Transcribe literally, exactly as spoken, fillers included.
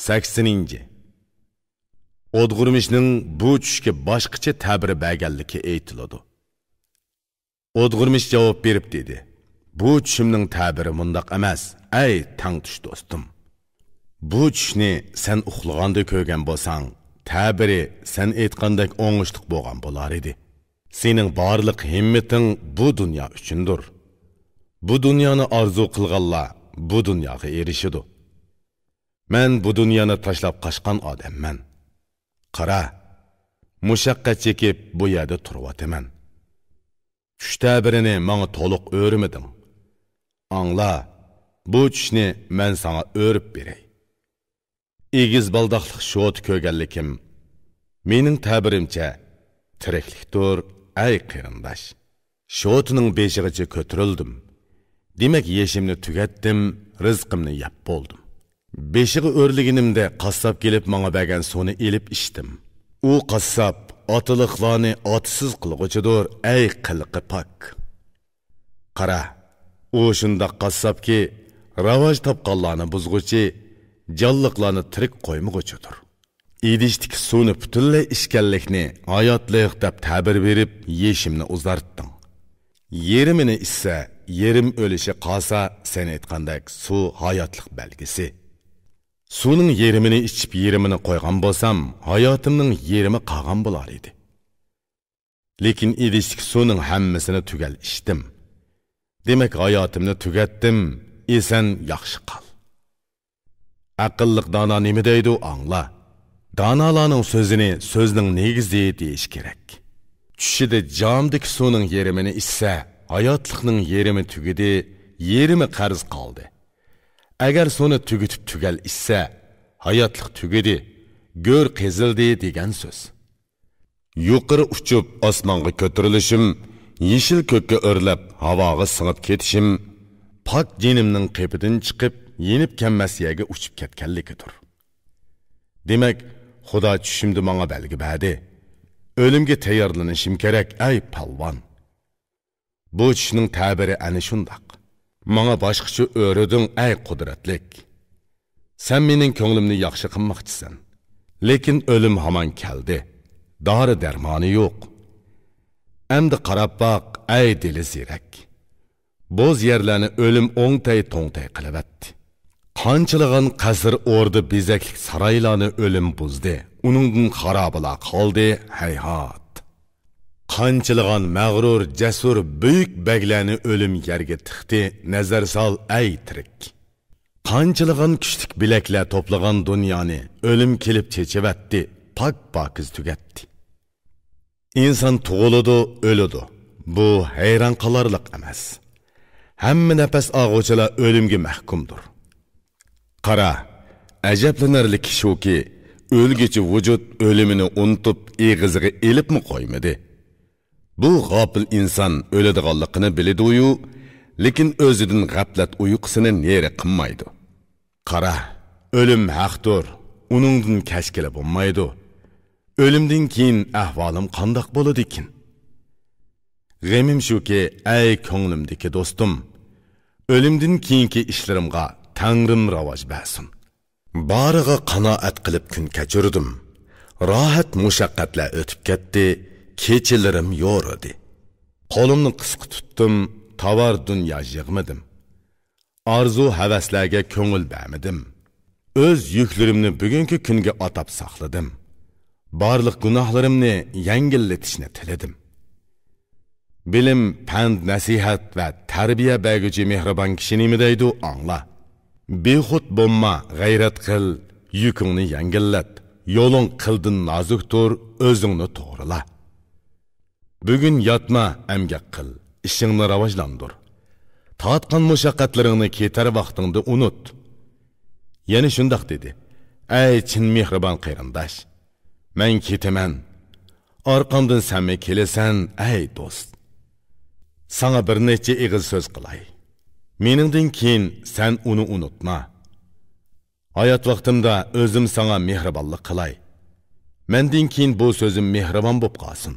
سەكسىنىنچى. ئودغۇرمىشنىڭ بۇ چۈشكە باشقىچە تەبىر بەرگەنلىكى ئېيتىلىدۇ. ئودغۇرمىش جاۋاب بېرىپ دېدى: «بۇ چۈشۈمنىڭ تەبىرى مۇنداق ئەمەس، ئەي تەڭتۇش دوستۇم. بۇ چۈشنى سەن ئۇخلىغاندا كۆرگەن بولساڭ، تەبىرى سەن ئېيتقاندەك ئوڭۇشلۇق بولغان بولار ئىدى. سېنىڭ بارلىق ھىممىتىڭ بۇ دۇنيا ئۈچۈندۇر. بۇ دۇنيانى ئارزۇ قىلغانلار بۇ دۇنياغا ئېرىشىدۇ. مەن بۇ دۇنيانى تاشلاپ قاچقان ئادەممەن. قارا، مۇشەققەت چېكىپ بۇ يەردە تۇرۇۋاتىمەن. چۈش تەبىرىنى ماڭا تولۇق ئۆرمىدىڭ. ئاڭلا، بۇ چۈشنى مەن ساڭا ئۆرۈپ بېرەي. ئېگىز بالداقلىق شوتا كۆرگەنلىكىم، مېنىڭ تەبىرىمچە، تىرىكلىكتۇر، ئەي قېرىنداش. شوتىنىڭ بېشىغىچە كۆتۈرۈلدۈم. دېمەك، يېشىمنى تۈگەتتىم، رىزقىمنى يەپ بولدۇم. بېشىغا ئۆرلىگىنىمدە قاسساپ كېلىپ ماڭا بەرگەن سۇنى ئېلىپ ئىچتىم. ئۇ قاسساپ ئاتىلىقلارنى ئاتىسىز قىلغۇچىدۇر، ئەي قىلىقى پاك. قارا، ئۇ شۇنداق قاسساپكى، راۋاج تاپقانلارنى بۇزغۇچى، جانلىقلارنى تىرىك قويمىغۇچىدۇر. ئىدىشتىكى سۇنى پۈتۈنلەي ئىچكەنلىكنى ھاياتلىق دەپ تەبىر بېرىپ، يېشىمنى ئۇزارتتىڭ. يېرىمىنى ئىچسە، يېرىم ئۆلۈشى قالسا، سەن ئېيتقاندەك سۇ ھاياتلىق بەلگىسى. سۇنىڭ يېرىمىنى ئىچىپ، يېرىمىنى قويغان بولسام، ھاياتىمنىڭ يېرىمى قالغان بولار ئىدى. لېكىن ئىدىشتىكى سۇنىڭ ھەممىسىنى تۈگەل ئىچتىم. دېمەك، ھاياتىمنى تۈگەتتىم، ئېسەن ياخشى قال. ئەقىللىق دانا نېمە دەيدۇ، ئاڭلا. دانالارنىڭ سۆزىنى سۆزنىڭ نېگىزى دېيىش كېرەك. چۈشىدە جامدىكى سۇنىڭ يېرىمىنى ئىچسە، ھاياتلىقنىڭ يېرىمى تۈگىدى، يېرىمى قەرز قالدى. ئەگەر سۇنى تۈگىتىپ تۈگەل ئىچسە، ھاياتلىق تۈگىدى، گۆر قېزىلدى دېگەن سۆز. يۇقىرى ئۇچۇپ ئاسمانغا كۆتۈرۈلۈشۈم، يېشىل كۆككە ئۆرلەپ ھاۋاغا سىڭىپ كېتىشىم، پاك جېنىمنىڭ قېپىدىن چىقىپ، يېنىپ كەلمەس يەرگە ئۇچۇپ كەتكەنلىكىدۇر. دېمەك، خۇدا چۈشۈمدە ماڭا بەلگە بەردى. ئۆلۈمگە تەييارلىنىشىم كېرەك، ئەي پالۋان. بۇ چۈشنىڭ تەبىرى ئەنە شۇنداق. ماڭا باشقىچە ئۆرۈدۈڭ، ئەي قۇدرەتلىك. سەن مېنىڭ كۆڭلۈمنى ياخشى قىلماقچىسەن. لېكىن ئۆلۈم ھامان كەلدى. دارى دەرمانى يوق. ئەمدى قاراپ باق، ئەي دىلى زېرەك. بوز يەرلەرنى ئۆلۈم ئوڭتەي توڭتەي قىلىۋەتتى. قانچىلىغان قەسىر، ئوردا، بېزەكلىك سارايلارنى ئۆلۈم بۇزدى. ئۇنىڭدىن خارابىلار قالدى، ھەيھات. قانچىلىغان مەغرۇر، جەسۇر، بۈيۈك بەگلەرنى ئۆلۈم يەرگە تىقتى، نەزەر سال، ئەي تىرىك. قانچىلىغان كۈچلۈك بىلەكلەر توپلىغان دۇنيانى ئۆلۈم كېلىپ چېچىۋەتتى، پاك-پاكىز تۈگەتتى. ئىنسان تۇغۇلىدۇ، ئۆلىدۇ. بۇ ھەيران قالارلىق ئەمەس. ھەممە نەپەس ئالغۇچىلار ئۆلۈمگە مەھكۇمدۇر. قارا، ئەجەبلىنەرلىكى شۇكى، ئۆلگۈچى ۋۇجۇد ئۆلۈمىنى ئۇنتۇپ، ئېغىزىغا ئېلىپمۇ قويمىدى. بۇ غاپىل ئىنسان ئۆلىدىغانلىقىنى بىلىدۇيۇ، لېكىن ئۆزىدىن غەپلەت ئۇيقۇسىنى نېرى قىلمايدۇ. قارا، ئۆلۈم ھەقتۇر، ئۇنىڭدىن كەچكىلى بولمايدۇ. ئۆلۈمدىن كېيىن ئەھۋالىم قانداق بولىدىكىن؟ غېمىم شۇكى، ئەي كۆڭلۈمدىكى دوستۇم، ئۆلۈمدىن كېيىنكى ئىشلىرىمغا تەڭرىم راۋاج بەرسۇن. بارىغا قانائەت قىلىپ كۈن كەچۈردۈم. راھەت مۇشەققەتلەر ئۆتۈپ كەتتى، كېچىلىرىم يورۇدى. قولۇمنى قىسقا تۇتتۇم، تاۋار دۇنيا يىغمىدىم. ئارزۇ-ھەۋەسلەرگە كۆڭۈل بەرمىدىم. ئۆز يۈكلىرىمنى بۈگۈنكى كۈنگە ئاتاپ ساقلىدىم. بارلىق گۇناھلىرىمنى يەڭگىللىتىشنى تىلىدىم. بىلىم، پەند، نەسىھەت ۋە تەربىيە بەرگۈچى مېھرىبان كىشى نېمە دەيدۇ، ئاڭلا. بىخۇد بولما، غەيرەت قىل، يۈكۈڭنى يەڭگىللەت، يولۇڭ قىلدىن نازۇكتۇر، ئۆزۈڭنى توغرىلا. بۈگۈن ياتما، ئەمگەك قىل، ئىشىڭنى راۋاجلاندۇر. تارتقان مۇشەققەتلىرىڭنى كېتەر ۋاقتىڭدا ئۇنۇت. يەنە شۇنداق دېدى، ئەي چىن مېھرىبان قېرىنداش! مەن كېتىمەن. ئارقامدىن سەنمۇ كېلىسەن، ئەي دوست! ساڭا بىر نەچچە ئېغىز سۆز قىلاي. مېنىڭدىن كېيىن سەن ئۇنى ئۇنتۇما. ھايات ۋاقتىمدا ئۆزۈم ساڭا مېھرىبانلىق قىلاي. مەندىن كېيىن بۇ سۆزۈم مېھرىبان بوپ قالسۇن.